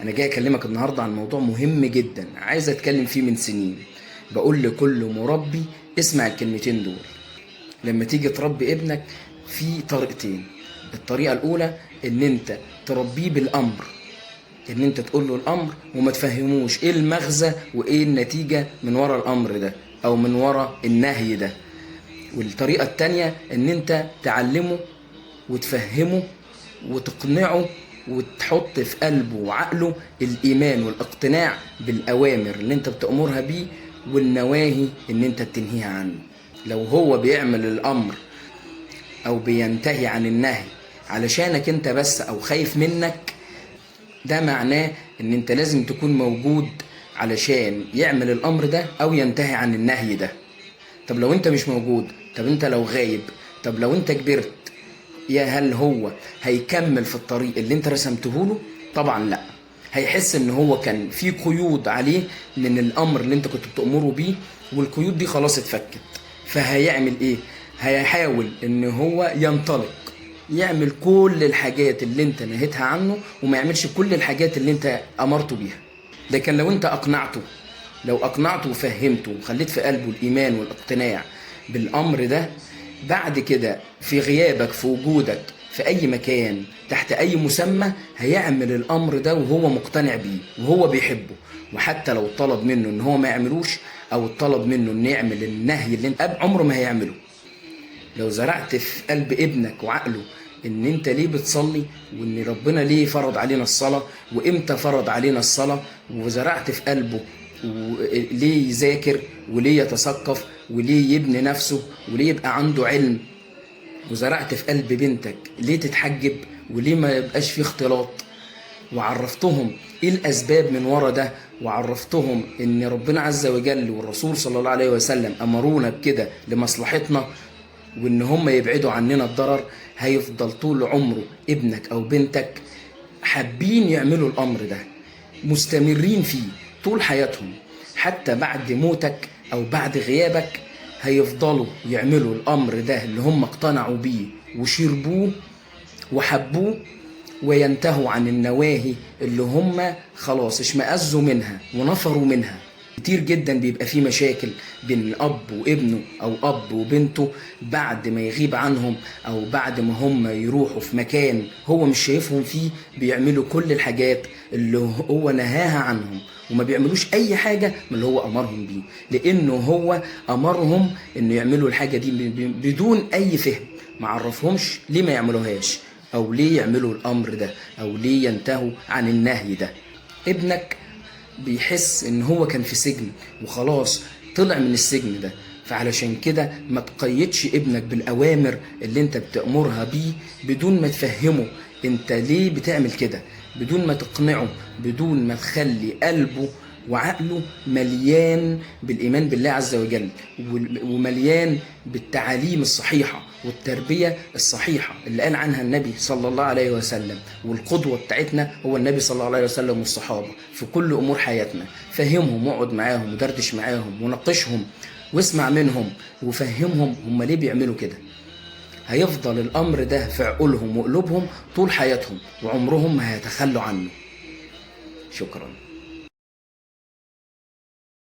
انا جاي اكلمك النهارده عن موضوع مهم جدا عايز اتكلم فيه من سنين. بقول لكل مربي اسمع الكلمتين دول. لما تيجي تربي ابنك في طريقتين. الطريقة الاولى ان انت تربيه بالامر، ان انت تقول له الامر وما تفهموش ايه المغزى وايه النتيجة من ورا الامر ده او من ورا النهي ده. والطريقة التانية ان انت تعلمه وتفهمه وتقنعه وتحط في قلبه وعقله الإيمان والاقتناع بالأوامر اللي انت بتأمرها بيه والنواهي اللي انت بتنهيها عنه. لو هو بيعمل الأمر أو بينتهي عن النهي علشانك انت بس أو خايف منك، ده معناه ان انت لازم تكون موجود علشان يعمل الأمر ده أو ينتهي عن النهي ده. طب لو انت مش موجود، طب انت لو غايب، طب لو انت كبرت، يا هل هو هيكمل في الطريق اللي انت رسمته له؟ طبعا لا. هيحس ان هو كان في قيود عليه من الامر اللي انت كنت بتأمره بيه، والقيود دي خلاص اتفكت. فهيعمل ايه؟ هيحاول ان هو ينطلق، يعمل كل الحاجات اللي انت نهيتها عنه وما يعملش كل الحاجات اللي انت امرته بيها. لكن لو انت اقنعته، لو اقنعته وفهمته وخليت في قلبه الايمان والاقتناع بالامر ده، بعد كده في غيابك في وجودك في اي مكان تحت اي مسمى هيعمل الامر ده وهو مقتنع بيه وهو بيحبه. وحتى لو طلب منه ان هو ما يعملوش او طلب منه ان يعمل النهي اللي انت عمره ما هيعمله. لو زرعت في قلب ابنك وعقله ان انت ليه بتصلي وان ربنا ليه فرض علينا الصلاة وامتى فرض علينا الصلاة، وزرعت في قلبه ليه يذاكر وليه يتثقف وليه يبني نفسه وليه يبقى عنده علم، وزرعت في قلب بنتك ليه تتحجب وليه ما يبقاش فيه اختلاط، وعرفتهم ايه الاسباب من ورا ده، وعرفتهم ان ربنا عز وجل والرسول صلى الله عليه وسلم امرونا بكده لمصلحتنا وان هم يبعدوا عننا الضرر، هيفضل طول عمره ابنك او بنتك حابين يعملوا الامر ده، مستمرين فيه طول حياتهم، حتى بعد موتك او بعد غيابك هيفضلوا يعملوا الامر ده اللي هم اقتنعوا بيه وشربوه وحبوه، وينتهوا عن النواهي اللي هم خلاص اشمئزوا منها ونفروا منها. كتير جدا بيبقى فيه مشاكل بين اب وابنه او اب وبنته بعد ما يغيب عنهم او بعد ما هم يروحوا في مكان هو مش شايفهم فيه، بيعملوا كل الحاجات اللي هو نهاها عنهم وما بيعملوش اي حاجة من اللي هو امرهم بيه، لانه هو امرهم انه يعملوا الحاجة دي بدون اي فهم، ما عرفهمش ليه ما يعملوهاش او ليه يعملوا الامر ده او ليه ينتهوا عن النهي ده. ابنك بيحس ان هو كان في سجن وخلاص طلع من السجن ده، فعلشان كده ما تقيدش ابنك بالاوامر اللي انت بتأمرها بيه بدون ما تفهمه انت ليه بتعمل كده، بدون ما تقنعه، بدون ما تخلي قلبه وعقله مليان بالإيمان بالله عز وجل ومليان بالتعاليم الصحيحة والتربية الصحيحة اللي قال عنها النبي صلى الله عليه وسلم، والقدوة بتاعتنا هو النبي صلى الله عليه وسلم والصحابة في كل أمور حياتنا. فهمهم واقعد معاهم ودردش معاهم وناقشهم واسمع منهم وفهمهم هم ليه بيعملوا كده. هيفضل الأمر ده في عقولهم وقلوبهم طول حياتهم وعمرهم ما هيتخلوا عنه. شكرا.